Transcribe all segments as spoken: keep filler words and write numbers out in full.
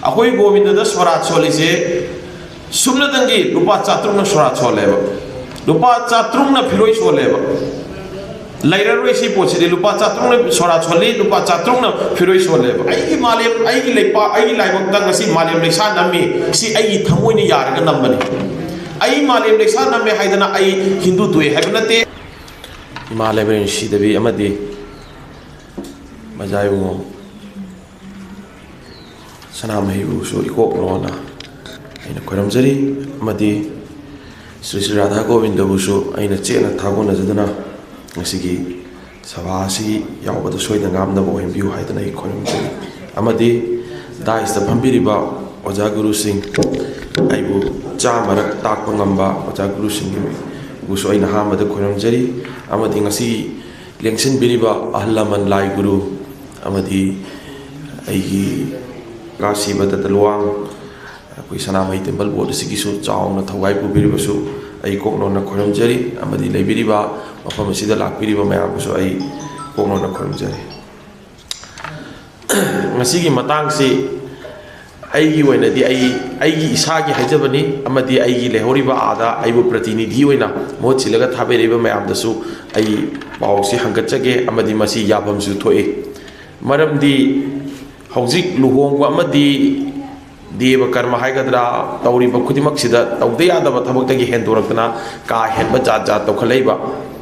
ꯑꯩꯈꯣꯏ ꯒꯣꯕꯤꯟꯗꯗ ꯁꯣꯔꯥꯠ ꯁꯣꯜꯂꯤꯁꯦ ꯁꯨꯞꯅꯇꯪꯒꯤ ꯂꯨꯄꯥ ꯆꯥꯇ꯭ꯔꯨꯛꯅ ꯁꯣꯔꯥꯠ ꯁꯣꯜꯂꯦꯕ, ꯂꯨꯄꯥ ꯆꯥꯇ꯭ꯔꯨꯛꯅ ꯐꯤꯔꯣꯏ ꯁꯣꯜꯂꯦꯕ꯫ ꯂꯩꯔꯔꯣꯏ ꯁꯤ ꯄꯣꯠꯁꯤꯗꯤ꯫ ꯂꯨꯄꯥ ꯆꯥꯇ꯭ꯔꯨꯛꯅ ꯁꯣꯔꯥꯠ ꯁꯣꯜꯂꯤ, ꯂꯨꯄꯥ ꯆꯥꯇ꯭ꯔꯨꯛꯅ ꯐꯤꯔꯣꯏ ꯁꯣꯜꯂꯦꯕ꯫ ꯑꯩꯒꯤ ꯃꯥꯂꯦꯝ, ꯑꯩꯒꯤ ꯂꯩꯄꯥꯛ, ꯑꯩꯒꯤ ꯂꯥꯏꯕꯛꯇ ꯉꯁꯤ ꯃꯥꯂꯦꯝ ꯂꯩꯁꯥ ꯅꯝꯃꯤ꯫ ꯁꯤ ꯑꯩꯒꯤ ꯊꯃꯣꯏꯅ ꯌꯥꯔꯒ ꯅꯝꯕꯅꯤ꯫ ꯑꯩ ꯃꯥꯂꯦꯝ ꯂꯩꯁꯥ ꯅꯝꯃꯦ ꯍꯥꯏꯗꯅ ꯑꯩ ꯍꯤꯟꯗꯨ ꯇꯣꯛꯑꯦ ꯍꯥꯏꯕ ꯅꯠꯇꯦ꯫ ꯏꯃꯥ ꯂꯩꯃꯔꯦꯟ ꯁꯤꯗꯕꯤ ꯑꯃꯗꯤ ꯃꯖꯥ ꯏꯕꯨꯡꯉꯣ ꯁꯅꯥꯃꯍꯤꯕꯨꯁꯨ ꯏꯀꯣꯛ ꯅꯣꯟꯅ ꯑꯩꯅ ꯈꯣꯏꯔꯝꯖꯔꯤ, ꯑꯃꯗꯤ ꯁ꯭ꯔꯤ ꯁ꯭ꯔꯤ ꯔꯥꯙꯥ ꯒꯣꯕꯤꯟꯗꯕꯨꯁꯨ ꯑꯩꯅ ꯆꯦꯠꯅ ꯊꯥꯒꯣꯟꯅꯖꯗꯨꯅ ꯉꯁꯤꯒꯤ ꯁꯚꯥ ꯑꯁꯤ ꯌꯥꯎꯕꯗ ꯁꯣꯏꯗ ꯉꯥꯝꯗꯕ ꯑꯣꯏꯍꯟꯕꯤꯌꯨ ꯍꯥꯏꯗꯅ ꯑꯩ ꯈꯣꯏꯔꯝꯖꯔꯤ꯫ ꯑꯃꯗꯤ ꯗꯥꯏꯁꯇ ꯐꯝꯕꯤꯔꯤꯕ ꯑꯣꯖꯥ ꯒꯨꯔꯨꯁꯤꯡ, ꯑꯩꯕꯨ ꯆꯥꯝꯃꯔꯛ ꯇꯥꯛꯄ ꯉꯝꯕ ꯑꯣꯖꯥ ꯒꯨꯔꯨꯁꯤꯡꯕꯨꯁꯨ ꯑꯩꯅ ꯑꯍꯥꯟꯕꯗ ꯈꯣꯏꯔꯝꯖꯔꯤ꯫ ꯑꯃꯗꯤ ꯉꯁꯤ ꯂꯦꯡꯁꯤꯟꯕꯤꯔꯤꯕ ꯑꯍꯜ ꯂꯃꯟ, ꯂꯥꯏ ꯒꯨꯔꯨ, ꯑꯃꯗꯤ ꯑꯩꯒꯤ ꯀꯥ ꯁꯤꯕ ꯗꯠꯇ ꯂꯨꯋꯥꯡ, ꯑꯩꯈꯣꯏ ꯁꯅꯥꯃꯍꯤ ꯇꯦꯝꯄꯜ ꯕꯣꯔꯗ ꯑꯁꯤꯒꯤꯁꯨ ꯆꯥꯎꯅ ꯊꯧꯒꯥꯏ ꯄꯨꯕꯤꯔꯤꯕꯁꯨ ꯑꯩ ꯀꯣꯛꯅꯣꯟꯅ ꯈꯣꯏꯔꯝꯖꯔꯤ꯫ ꯑꯃꯗꯤ ꯂꯩꯕꯤꯔꯤꯕ ꯃꯐꯝ ꯑꯁꯤꯗ ꯂꯥꯛꯄꯤꯔꯤꯕ ꯃꯌꯥꯝꯕꯨꯁꯨ ꯑꯩ ꯀꯣꯛꯅꯣꯟꯅ ꯈꯣꯏꯔꯝꯖꯔꯤ꯫ ꯉꯁꯤꯒꯤ ꯃꯇꯥꯡꯁꯤ ꯑꯩꯒꯤ ꯑꯣꯏꯅꯗꯤ ꯑꯩ, ꯑꯩꯒꯤ ꯏꯁꯥꯒꯤ ꯍꯥꯏꯖꯕꯅꯤ, ꯑꯃꯗꯤ ꯑꯩꯒꯤ ꯂꯩꯍꯧꯔꯤꯕ ꯑꯥꯗ ꯑꯩꯕꯨ ꯄ꯭ꯔꯇꯤꯅꯤꯙꯤ ꯑꯣꯏꯅ ꯃꯍꯨꯠ ꯁꯤꯜꯂꯒ ꯊꯥꯕꯤꯔꯛꯏꯕ ꯃꯌꯥꯝꯗꯁꯨ ꯑꯩ ꯄꯥꯎꯁꯤ ꯍꯪꯒꯠꯆꯒꯦ, ꯑꯃꯗꯤ ꯃꯁꯤ ꯌꯥꯐꯝꯁꯨ ꯊꯣꯛꯏ꯫ ꯃꯔꯝꯗꯤ ꯍꯧꯖꯤꯛ ꯂꯨꯍꯣꯡꯕ ꯑꯃꯗꯤ ꯗꯦꯕ ꯀꯔꯃ ꯍꯥꯏꯒꯗ꯭ꯔꯥ, ꯇꯧꯔꯤꯕ ꯈꯨꯗꯤꯡꯃꯛꯁꯤꯗ ꯇꯧꯗ ꯌꯥꯗꯕ ꯊꯕꯛꯇꯒꯤ ꯍꯦꯟꯗꯣꯔꯛꯇꯅ ꯀꯥ ꯍꯦꯟꯕ ꯖꯥꯠ ꯖꯥꯠ ꯇꯧꯈꯠꯂꯛꯏꯕ꯫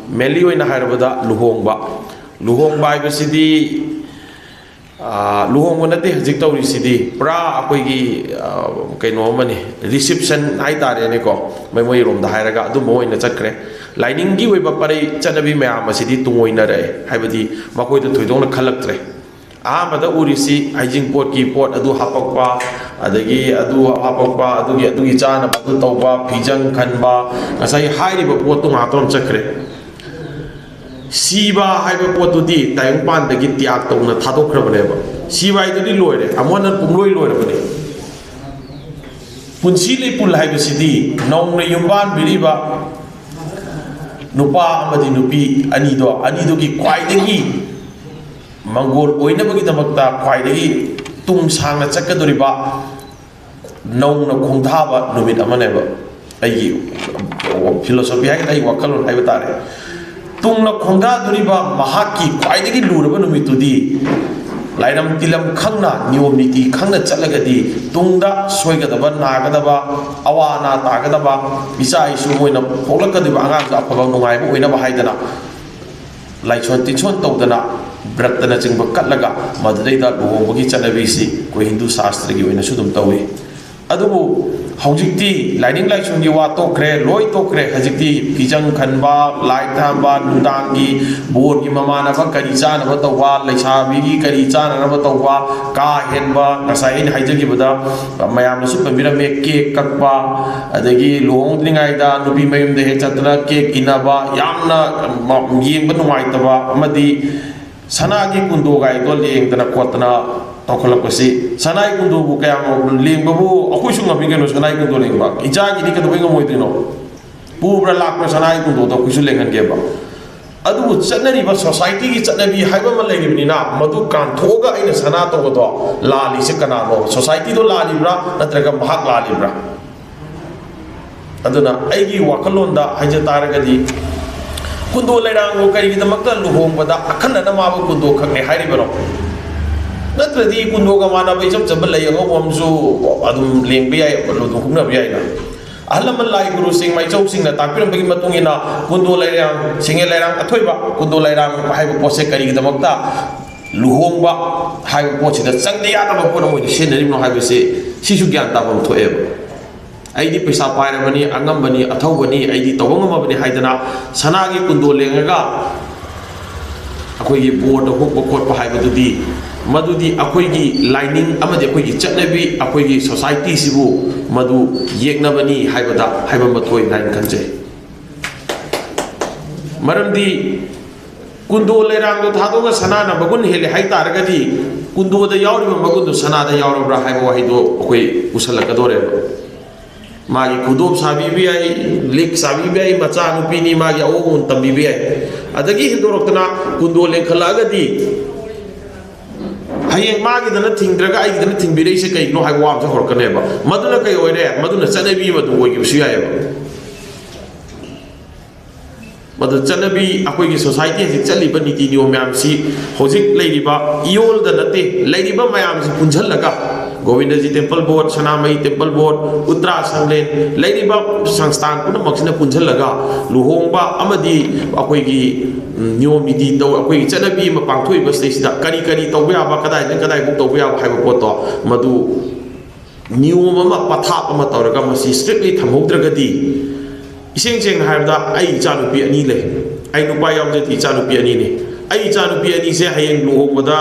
Mainly ꯑꯣꯏꯅ ꯍꯥꯏꯔꯕꯗ ꯂꯨꯍꯣꯡꯕ, ꯂꯨꯍꯣꯡꯕ ꯍꯥꯏꯕꯁꯤꯗꯤ, ꯑꯥ, ꯂꯨꯍꯣꯡꯕ ꯅꯠꯇꯦ ꯍꯧꯖꯤꯛ ꯇꯧꯔꯤꯁꯤꯗꯤ, ꯄꯨꯔꯥ ꯑꯩꯈꯣꯏꯒꯤ, ꯑꯥ, ꯀꯩꯅꯣ ꯑꯃꯅꯤ, reception ꯍꯥꯏꯇꯥꯔꯦꯅꯦꯀꯣ, ꯃꯩꯃꯣꯏꯔꯣꯝꯗ ꯍꯥꯏꯔꯒ ꯑꯗꯨꯝꯕ ꯑꯣꯏꯅ ꯆꯠꯈ꯭ꯔꯦ꯫ ꯂꯥꯏꯅꯤꯡꯒꯤ ꯑꯣꯏꯕ ꯄꯔꯩ ꯆꯠꯅꯕꯤ ꯃꯌꯥꯝ ꯑꯁꯤꯗꯤ ꯇꯨꯡꯑꯣꯏꯅꯔꯛꯑꯦ, ꯍꯥꯏꯕꯗꯤ ꯃꯈꯣꯏꯗ ꯊꯣꯏꯗꯣꯛꯅ ꯈꯜꯂꯛꯇ꯭ꯔꯦ꯫ ꯑꯍꯥꯟꯕꯗ ꯎꯔꯤꯁꯤ ꯍꯩꯖꯤꯡꯄꯣꯠꯀꯤ ꯄꯣꯠ ꯑꯗꯨ ꯍꯥꯄꯛꯄ, ꯑꯗꯒꯤ ꯑꯗꯨ ꯍꯥꯄꯛꯄ, ꯑꯗꯨꯒꯤ, ꯑꯗꯨꯒꯤ ꯆꯥꯅꯕ ꯑꯗꯨ ꯇꯧꯕ, ꯐꯤꯖꯪ ꯈꯟꯕ, ꯉꯁꯥꯏ ꯍꯥꯏꯔꯤꯕ ꯄꯣꯠꯇꯨ ꯉꯥꯛꯇ ꯑꯃ ꯆꯠꯈ꯭ꯔꯦ꯫ ꯁꯤꯕ ꯍꯥꯏꯕ ꯄꯣꯠꯇꯨꯗꯤ ꯇꯥꯏꯕꯪꯄꯥꯟꯗꯒꯤ ꯇ꯭ꯌꯥꯒ ꯇꯧꯅ ꯊꯥꯗꯣꯛꯈ꯭ꯔꯕꯅꯦꯕ꯫ ꯁꯤꯕ ꯍꯥꯏꯗꯨꯗꯤ ꯂꯣꯏꯔꯦ, ꯑꯃꯨꯛ ꯍꯟꯅ ꯄꯨꯡꯂꯣꯏ ꯂꯣꯏꯔꯕꯅꯤ꯫ ꯄꯨꯟꯁꯤ ꯂꯩꯄꯨꯜ ꯍꯥꯏꯕꯁꯤꯗꯤ ꯅꯧꯅ ꯌꯨꯝꯕꯥꯟꯕꯤꯔꯤꯕ ꯅꯨꯄꯥ ꯑꯃꯗꯤ ꯅꯨꯄꯤ ꯑꯅꯤꯗꯣ, ꯑꯅꯤꯗꯨꯒꯤ ꯈ꯭ꯋꯥꯏꯗꯒꯤ ꯃꯪꯒꯣꯜ ꯑꯣꯏꯅꯕꯒꯤꯗꯃꯛꯇ ꯈ꯭ꯋꯥꯏꯗꯒꯤ ꯇꯨꯡ ꯁꯥꯡꯅ ꯆꯠꯀꯗꯧꯔꯤꯕ ꯅꯧꯅ ꯈꯣꯡꯗꯥꯕ ꯅꯨꯃꯤꯠ ꯑꯃꯅꯦꯕ꯫ ꯑꯩꯒꯤ ꯐꯤꯂꯣꯁꯣꯐꯤ ꯍꯥꯏꯒꯗ꯭ꯔꯥ, ꯑꯩꯒꯤ ꯋꯥꯈꯜꯂꯣꯟ ꯍꯥꯏꯕ ꯇꯥꯔꯦ꯫ ꯇꯨꯡꯅ ꯈꯣꯡꯗꯥꯗꯣꯔꯤꯕ ꯃꯍꯥꯛꯀꯤ ꯈ꯭ꯋꯥꯏꯗꯒꯤ ꯂꯨꯔꯕ ꯅꯨꯃꯤꯠꯇꯨꯗꯤ ꯂꯥꯏꯔꯝ ꯇꯤꯂꯝ ꯈꯪꯅ, ꯅꯤꯌꯣꯝ ꯅꯤꯇꯤ ꯈꯪꯅ ꯆꯠꯂꯒꯗꯤ ꯇꯨꯡꯗ ꯁꯣꯏꯒꯗꯕ, ꯅꯥꯒꯗꯕ, ꯑꯋꯥ ꯑꯅꯥ ꯇꯥꯒꯗꯕ, ꯏꯆꯥ ꯏꯁꯨ ꯃꯣꯏꯅ ꯄꯣꯛꯂꯛꯀꯗꯧꯔꯤꯕ ꯑꯉꯥꯡꯗ ꯑꯐꯕ ꯅꯨꯡꯉꯥꯏꯕ ꯑꯣꯏꯅꯕ ꯍꯥꯏꯗꯅ ꯂꯥꯏꯁꯣꯟ ꯇꯤꯟꯁꯣꯟ ꯇꯧꯗꯅ, ꯕ꯭ꯔꯠꯇꯅꯆꯤꯡꯕ ꯀꯠꯂꯒ ꯃꯗꯨꯗꯩꯗ ꯂꯨꯍꯣꯡꯕꯒꯤ ꯆꯠꯅꯕꯤꯁꯤ ꯑꯩꯈꯣꯏ ꯍꯤꯟꯗꯨ ꯁꯥꯁꯇ꯭ꯔꯒꯤ ꯑꯣꯏꯅꯁꯨ ꯑꯗꯨꯝ ꯇꯧꯏ꯫ ꯑꯗꯨꯕꯨ ꯍꯧꯖꯤꯛꯇꯤ ꯂꯥꯏꯅꯤꯡ ꯂꯥꯏꯁꯣꯟꯒꯤ ꯋꯥ ꯇꯣꯛꯈ꯭ꯔꯦ, ꯂꯣꯏ ꯇꯣꯛꯈ꯭ꯔꯦ꯫ ꯍꯧꯖꯤꯛꯇꯤ ꯐꯤꯖꯪ ꯈꯟꯕ, ꯂꯥꯏ ꯊꯥꯟꯕ, ꯅꯨꯡꯗꯥꯡꯒꯤ ꯕꯣꯔꯒꯤ ꯃꯃꯥꯟꯅꯕ ꯀꯔꯤ ꯆꯥꯅꯕ ꯇꯧꯕ, ꯂꯩꯁꯥꯕꯤꯒꯤ ꯀꯔꯤ ꯆꯥꯅꯅꯕ ꯇꯧꯕ, ꯀꯥ ꯍꯦꯟꯕ, ꯉꯁꯥꯏ ꯑꯩꯅ ꯍꯥꯏꯖꯈꯤꯕꯗ ꯃꯌꯥꯝꯅꯁꯨ ꯄꯟꯕꯤꯔꯝꯃꯦ, ꯀꯦꯛ ꯀꯛꯄ, ꯑꯗꯒꯤ ꯂꯨꯍꯣꯡꯗ꯭ꯔꯤꯉꯩꯗ ꯅꯨꯄꯤ ꯃꯌꯨꯝꯗ ꯍꯦꯛ ꯆꯠꯇꯅ ꯀꯦꯛ ꯏꯟꯅꯕ, ꯌꯥꯝꯅ ꯌꯦꯡꯕ ꯅꯨꯡꯉꯥꯏꯇꯕ ꯑꯃꯗꯤ ꯁꯅꯥꯒꯤ ꯀꯨꯟꯗꯣꯒꯥꯏꯗꯣ ꯂꯦꯡꯗꯅ ꯈꯣꯠꯇꯅ ꯇꯧꯈꯠꯂꯛꯄꯁꯤ, ꯁꯅꯥꯒꯤ ꯀꯨꯟꯗꯣꯕꯨ ꯀꯌꯥꯝ ꯂꯦꯡꯕꯕꯨ ꯑꯩꯈꯣꯏꯁꯨ ꯉꯝꯃꯤ ꯀꯩꯅꯣ꯫ ꯁꯅꯥꯒꯤ ꯀꯨꯟꯗꯣ ꯂꯦꯡꯕ ꯏꯆꯥꯒꯤꯗꯤ ꯀꯩꯗꯧꯕꯩ ꯉꯝꯃꯣꯏꯗꯣꯏꯅꯣ? ꯄꯨꯕ꯭ꯔꯥ ꯂꯥꯛꯄ꯭ꯔꯥ ꯁꯅꯥꯒꯤ ꯀꯨꯟꯗꯣꯗꯣ ꯑꯩꯈꯣꯏꯁꯨ ꯂꯦꯡꯍꯟꯒꯦꯕ꯫ ꯑꯗꯨꯕꯨ ꯆꯠꯅꯔꯤꯕ ꯁꯣꯁꯥꯏꯇꯤꯒꯤ ꯆꯠꯅꯕꯤ ꯍꯥꯏꯕ ꯑꯃ ꯂꯩꯔꯤꯕꯅꯤꯅ, ꯃꯗꯨ ꯀꯥꯟꯊꯣꯛꯑꯒ ꯑꯩꯅ ꯁꯅꯥ ꯇꯧꯕꯗꯣ ꯂꯥꯜꯂꯤꯁꯦ ꯀꯅꯥꯅꯣ? ꯁꯣꯁꯥꯏꯇꯤꯗꯣ ꯂꯥꯜꯂꯤꯕ꯭ꯔꯥ, ꯅꯠꯇ꯭ꯔꯒ ꯃꯍꯥꯛ ꯂꯥꯜꯂꯤꯕ꯭ꯔꯥ? ꯑꯗꯨꯅ ꯑꯩꯒꯤ ꯋꯥꯈꯜꯂꯣꯟꯗ ꯍꯥꯏꯖ ꯇꯥꯔꯒꯗꯤ, ꯀꯨꯟꯗꯣ ꯂꯩꯔꯥꯡꯕꯨ ꯀꯔꯤꯒꯤꯗꯃꯛꯇ ꯂꯨꯍꯣꯡꯕꯗ ꯑꯈꯟꯅꯅ ꯃꯥꯕꯨ ꯀꯨꯟꯗꯣ ꯈꯛꯅꯦ ꯍꯥꯏꯔꯤꯕꯅꯣ? ꯅꯠꯇ꯭ꯔꯗꯤ ꯀꯨꯟꯗꯣꯒ ꯃꯥꯟꯅꯕ ꯏꯆꯝ ꯆꯝꯕ ꯂꯩ ꯑꯉꯧꯕ ꯑꯃꯁꯨ ꯑꯗꯨꯝ ꯂꯦꯡꯕ ꯌꯥꯏ, ꯂꯨꯍꯣꯡꯅꯕ ꯌꯥꯏꯅ꯫ ꯑꯍꯜ ꯂꯃꯟ ꯂꯥꯏ ꯒꯨꯔꯨꯁꯤꯡ, ꯃꯥꯏꯆꯧꯁꯤꯡꯅ ꯇꯥꯛꯄꯤꯔꯝꯕꯒꯤ ꯃꯇꯨꯡ ꯏꯟꯅ, ꯀꯨꯟꯗꯣ ꯂꯩꯔꯥꯡ, ꯁꯦꯡꯉꯦ ꯂꯩꯔꯥꯡ ꯑꯊꯣꯏꯕ, ꯀꯨꯟꯗꯣ ꯂꯩꯔꯥꯡ ꯍꯥꯏꯕ ꯄꯣꯠꯁꯦ ꯀꯔꯤꯒꯤꯗꯃꯛꯇ ꯂꯨꯍꯣꯡꯕ ꯍꯥꯏꯕ ꯄꯣꯠꯁꯤꯗ ꯆꯪꯗ ꯌꯥꯗꯕ ꯄꯣꯠ ꯑꯃ ꯑꯣꯏꯅ ꯁꯤꯖꯤꯟꯅꯔꯤꯕꯅꯣ ꯍꯥꯏꯕꯁꯤ, ꯁꯤꯁꯨ ꯒ꯭ꯌꯥꯟ ꯇꯥꯐꯝ ꯊꯣꯛꯑꯦꯕ꯫ ꯑꯩꯗꯤ ꯄꯩꯁꯥ ꯄꯥꯏꯔꯕꯅꯤ, ꯑꯉꯝꯕꯅꯤ, ꯑꯊꯧꯕꯅꯤ, ꯑꯩꯗꯤ ꯇꯧꯕ ꯉꯝꯃꯕꯅꯤ ꯍꯥꯏꯗꯅ ꯁꯅꯥꯒꯤ ꯀꯨꯟꯗꯣ ꯂꯦꯡꯉꯒ ꯑꯩꯈꯣꯏꯒꯤ ꯕꯣꯔꯗ ꯍꯨꯛꯄ ꯈꯣꯠꯄ ꯍꯥꯏꯕꯗꯨꯗꯤ, ꯃꯗꯨꯗꯤ ꯑꯩꯈꯣꯏꯒꯤ ꯂꯥꯏꯅꯤꯡ ꯑꯃꯗꯤ ꯑꯩꯈꯣꯏꯒꯤ ꯆꯠꯅꯕꯤ, ꯑꯩꯈꯣꯏꯒꯤ ꯁꯣꯁꯥꯏꯇꯤꯁꯤꯕꯨ ꯃꯗꯨ ꯌꯦꯛꯅꯕꯅꯤ ꯍꯥꯏꯕꯗ ꯍꯥꯏꯕ ꯃꯊꯣꯏ ꯍꯥꯏꯅ ꯈꯟꯖꯩ꯫ ꯃꯔꯝꯗꯤ ꯀꯨꯟꯗꯣ ꯂꯩꯔꯥꯡꯗꯣ ꯊꯥꯗꯣꯛꯑꯒ ꯁꯅꯥꯅ ꯃꯒꯨꯟ ꯍꯦꯜꯂꯦ ꯍꯥꯏ ꯇꯥꯔꯒꯗꯤ, ꯀꯨꯟꯗꯣꯗ ꯌꯥꯎꯔꯤꯕ ꯃꯒꯨꯟꯗꯣ ꯁꯅꯥꯗ ꯌꯥꯎꯔꯕ꯭ꯔꯥ ꯍꯥꯏꯕ ꯋꯥꯍꯩꯗꯣ ꯑꯩꯈꯣꯏ ꯄꯨꯁꯜꯂꯛꯀꯗꯣꯔꯦꯕ꯫ ꯃꯥꯒꯤ ꯈꯨꯗꯣꯞ ꯁꯥꯕꯤꯕ ꯌꯥꯏ, ꯂꯤꯛ ꯁꯥꯕꯤꯕ ꯌꯥꯏ, ꯃꯆꯥꯅꯨꯄꯤꯅꯤ, ꯃꯥꯒꯤ ꯑꯑꯣꯟꯕ ꯇꯝꯕꯤꯕ ꯌꯥꯏ꯫ ꯑꯗꯒꯤ ꯍꯦꯟꯗꯣꯔꯛꯇꯅ ꯀꯨꯟꯗꯣ ꯂꯦꯡꯈꯠꯂꯛꯑꯒꯗꯤ, ꯍꯌꯦꯡ ꯃꯥꯒꯤꯗꯅ ꯊꯤꯡꯗ꯭ꯔꯒ ꯑꯩꯒꯤꯗꯅ ꯊꯤꯡꯕꯤꯔꯛꯏꯁꯦ ꯀꯩꯒꯤꯅꯣ ꯍꯥꯏꯕ ꯋꯥ ꯑꯃꯁꯨ ꯍꯧꯔꯛꯀꯅꯦꯕ꯫ ꯃꯗꯨꯅ ꯀꯩ ꯑꯣꯏꯔꯦ? ꯃꯗꯨꯅ ꯆꯠꯅꯕꯤ ꯑꯃ ꯑꯗꯨꯝ ꯑꯣꯏꯈꯤꯕꯁꯨ ꯌꯥꯏꯑꯕ꯫ ꯃꯗꯨ ꯆꯠꯅꯕꯤ, ꯑꯩꯈꯣꯏꯒꯤ ꯁꯣꯁꯥꯏꯇꯤ ꯍꯧꯖꯤꯛ ꯆꯠꯂꯤꯕ ꯅꯤꯇꯤ ꯅꯤꯌꯣꯝ ꯃꯌꯥꯝꯁꯤ, ꯍꯧꯖꯤꯛ ꯂꯩꯔꯤꯕ ꯏꯌꯣꯜꯗ ꯅꯠꯇꯦ, ꯂꯩꯔꯤꯕ ꯃꯌꯥꯝꯁꯤ ꯄꯨꯟꯁꯤꯜꯂꯒ, ꯒꯣꯕꯤꯟꯗꯖꯤ ꯇꯦꯝꯄꯜ ꯕꯣꯔꯗ, ꯁꯅꯥꯃꯍꯤ ꯇꯦꯝꯄꯜ ꯕꯣꯔꯗ, ꯎꯇ꯭ꯔꯥ ꯁꯪꯂꯦꯟ, ꯂꯩꯔꯤꯕ ꯁꯪꯁꯊꯥꯟ ꯄꯨꯝꯅꯃꯛꯁꯤꯅ ꯄꯨꯟꯁꯤꯜꯂꯒ ꯂꯨꯍꯣꯡꯕ ꯑꯃꯗꯤ ꯑꯩꯈꯣꯏꯒꯤ, ꯎꯝ, ꯅꯤꯌꯣꯝ ꯅꯤꯇꯤ ꯇꯧ, ꯑꯩꯈꯣꯏꯒꯤ ꯆꯠꯅꯕꯤ ꯑꯃ ꯄꯥꯡꯊꯣꯛꯏꯕ ꯁꯤꯗꯩꯁꯤꯗ ꯀꯔꯤ ꯀꯔꯤ ꯇꯧꯕ ꯌꯥꯕ, ꯀꯗꯥꯏꯗꯒꯤ ꯀꯗꯥꯏꯐꯥꯎ ꯇꯧꯕ ꯌꯥꯕ ꯍꯥꯏꯕ ꯄꯣꯠꯇꯣ, ꯃꯗꯨ ꯅꯤꯌꯣꯝ ꯑꯃ, ꯄꯊꯥꯞ ꯑꯃ ꯇꯧꯔꯒ ꯃꯁꯤ strictly ꯊꯝꯍꯧꯗ꯭ꯔꯒꯗꯤ, ꯏꯁꯦꯡ ꯁꯦꯡꯅ ꯍꯥꯏꯔꯕꯗ, ꯑꯩ ꯏꯆꯥꯅꯨꯄꯤ ꯑꯅꯤ ꯂꯩ꯫ ꯑꯩ ꯅꯨꯄꯥ ꯌꯥꯎꯖꯗꯦ, ꯏꯆꯥꯅꯨꯄꯤ ꯑꯅꯤꯅꯤ꯫ ꯑꯩ ꯏꯆꯥꯅꯨꯄꯤ ꯑꯅꯤꯁꯦ ꯍꯌꯦꯡ ꯂꯨꯍꯣꯡꯕꯗ,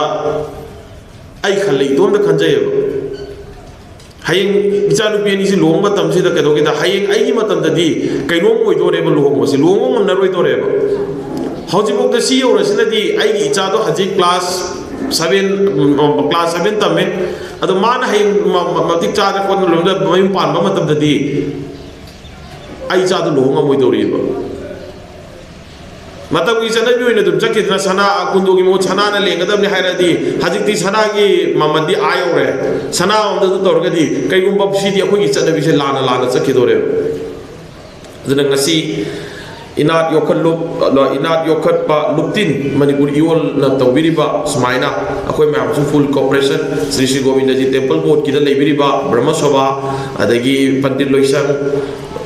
ꯑꯩ ꯈꯜꯂꯦ, ꯏꯇꯣꯝꯇ ꯈꯟꯖꯩꯌꯦꯕ, ꯍꯌꯦꯡ ꯏꯆꯥꯅꯨꯄꯤ ꯑꯅꯤꯁꯦ ꯂꯨꯍꯣꯡꯕ ꯃꯇꯝꯁꯤꯗ ꯀꯩꯗꯧꯒꯦꯗ, ꯍꯌꯦꯡ ꯑꯩꯒꯤ ꯃꯇꯝꯗꯗꯤ ꯀꯩꯅꯣꯝ ꯑꯣꯏꯗꯣꯔꯦꯕ, ꯂꯨꯍꯣꯡꯕꯁꯦ ꯂꯨꯍꯣꯡꯕ ꯉꯝꯅꯔꯣꯏꯗꯣꯔꯦꯕ꯫ ꯍꯧꯖꯤꯛꯐꯥꯎꯗ ꯁꯤ ꯌꯧꯔꯁꯤꯅꯗꯤ, ꯑꯩꯒꯤ ꯏꯆꯥꯗꯣ ꯍꯧꯖꯤꯛ class seven, class seven ꯇꯝꯃꯦ꯫ ꯑꯗꯣ ꯃꯥꯅ ꯍꯌꯦꯡ ꯃ-, ꯃ-, ꯃꯇꯤꯛ ꯆꯥꯗ ꯈꯣꯠꯅ ꯂꯣꯏꯅ ꯃꯌꯨꯝ ꯄꯥꯟꯕ ꯃꯇꯝꯗꯗꯤ, ꯑꯩ ꯏꯆꯥꯗꯣ ꯂꯨꯍꯣꯡ ꯉꯝꯃꯣꯏꯗꯧꯔꯤꯕ꯫ ꯃꯇꯝꯒꯤ ꯆꯠꯅꯕꯤ ꯑꯣꯏꯅ ꯑꯗꯨꯝ ꯆꯠꯈꯤꯗꯅ, ꯁꯅꯥ, ꯀꯨꯟꯗꯣꯒꯤ ꯃꯍꯨꯠ ꯁꯅꯥꯅ ꯂꯦꯡꯒꯗꯕꯅꯤ ꯍꯥꯏꯔꯗꯤ, ꯍꯧꯖꯤꯛꯇꯤ ꯁꯅꯥꯒꯤ ꯃꯃꯜꯗꯤ ꯑꯥ ꯌꯧꯔꯦ꯫ ꯁꯅꯥ ꯑꯃꯗ ꯑꯗꯨ ꯇꯧꯔꯒꯗꯤ, ꯀꯩꯒꯨꯝꯕ ꯁꯤꯗꯤ ꯑꯩꯈꯣꯏꯒꯤ ꯆꯠꯅꯕꯤꯁꯦ ꯂꯥꯟꯅ ꯂꯥꯟꯅ ꯆꯠꯈꯤꯗꯣꯔꯦꯕ꯫ ꯑꯗꯨꯅ ꯉꯁꯤ ꯏꯅꯥꯠ ꯌꯣꯛꯈꯠꯂꯨꯞ-, ꯏꯅꯥꯠ ꯌꯣꯛꯈꯠꯄ ꯂꯨꯞꯇꯤꯟ ꯃꯅꯤꯄꯨꯔ ꯏꯌꯣꯜꯅ ꯇꯧꯕꯤꯔꯤꯕ ꯁꯨꯃꯥꯏꯅ, ꯑꯩꯈꯣꯏ ꯃꯌꯥꯝꯁꯨ full cooperation, Shri Shri Gobindji temple ꯕꯣꯔꯗꯀꯤꯗ ꯂꯩꯕꯤꯔꯤꯕ ꯕ꯭ꯔꯍ꯭ꯃ ꯁꯣꯚꯥ, ꯑꯗꯒꯤ ꯄꯟꯗꯤꯠ ꯂꯣꯏꯁꯪ,